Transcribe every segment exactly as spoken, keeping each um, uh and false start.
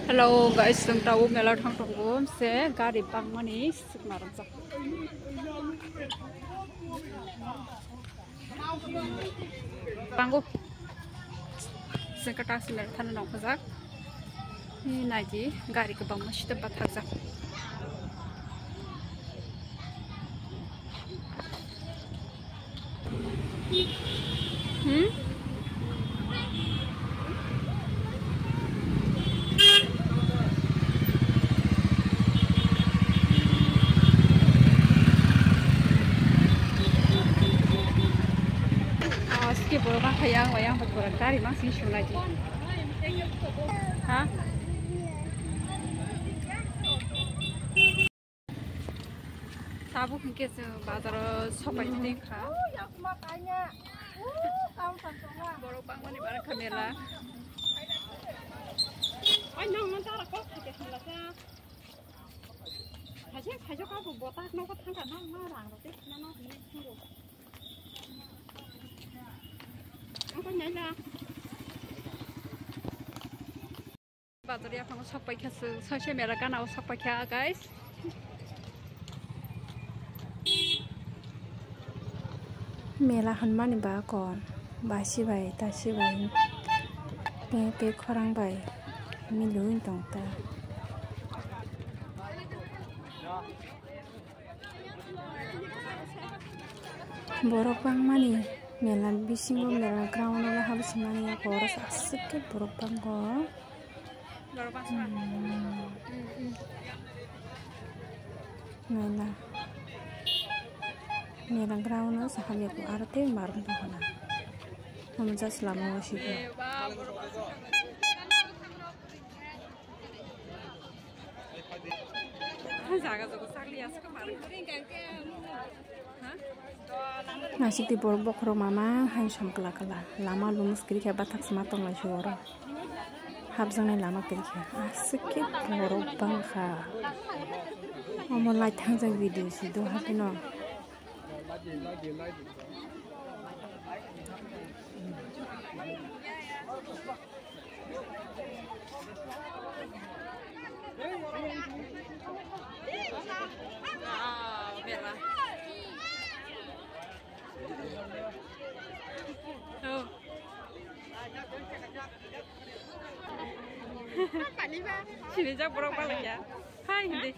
Hello guys, chwng tabuk mela thang tongo, se gari bangmani sikma rwjak. Bango. Sengkha taksi mela thani nongkhojak. Ni naidi gari kwbangma sita bathakjak. Hmm? Aske borok ma phai yang, yang borok gari ma sing sunai di. Ha? Tabuk hwnkhe chwng bazaro sopai tongkha. Borok bangmani barokha mela. Ai, nang nang tara kok thake thangla kha. Thaijak, thaijak abo botak nogo thangkha, nang ma rang rok tei khna no hinwi thango. Ang koi naila. Bazar yaphango sok paikha, chwng soise mela gana o sok paikha, guys. Mela hwnmani ba kon, basi bai, tasi bai, tei, tei khorang bai milwi tong ta. Borok bangmani mela bisingo mela ground o habsingmani yak oro aswk khe borok bango. Hmm. Mela, mela ground o saha yak aro tei marwk buphana omo just lama o sidi. Naisik twi borok bokhorok mama hai som kla kla lama lumo kwrwi khe bathak sma tong lai si oro hapjaknai lama kwrwi khe aswk khe borok bang kha omo lai thangjak video si do hapino. Sinijak borok balai ya. Hai hindi.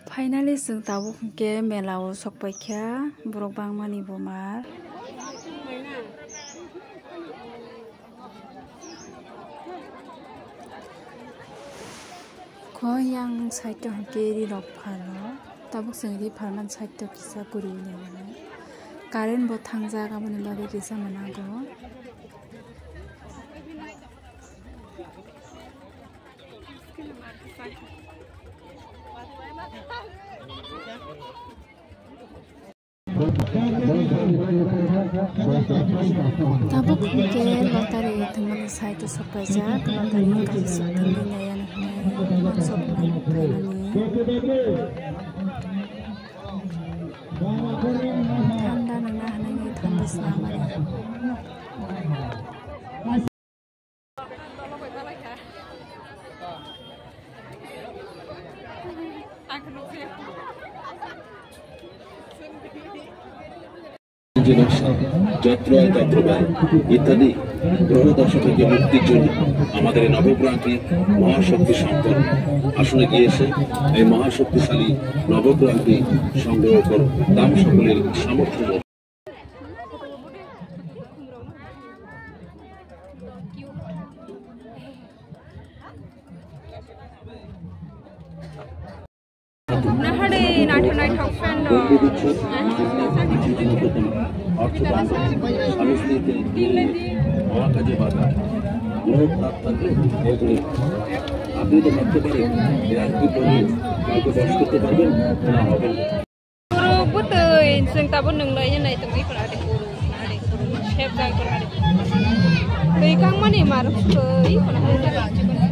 Finally, chwng tabuk hwnkhe mela o sok paikha, borok bangmani bumar. Kho yang side o hwnkhe ri rok phano, tabuk chwng ri phalmani side o kisa guri nai. Current bo thangjak, aboni bagwi kisa mwnago. Tabuk hwnkhe lottery thwngmani site o sok paijak, lottery kaisa thwngwi nai ano hinwi uansuk nai phaimani. Thanda nangna hinwi thanda swnamani. যত্র তত্র ব্যয় ইত্যাদি গ্রহ দশা থেকে মুক্তির জন্য আমাদের এই নবগ্রহটি মহাশক্তি সম্পন্ন আসনে গিয়েছে। এই মহাশক্তিশালী নবগ্রহটি সংগ্রহ করো, দাম সকলের সামর্থ্য। Nahari naithok naithok fan rok. অর্থ দান করেন। স্বামী স্ত্রীতে মহাকাজে বাধা, গ্রহ খারাপ থাকলে এগুলি। আপনি তো ভাবতে পারেন যে আজকে পরে কাউকে বশ করতে পারবেন না, হবে না। Borok bwtwi chwng tabuk nwng laina nai tongwi khwna de kuru, khwna de kuru, sep jang khwna de. Twi kangmani marwk twi khwna de.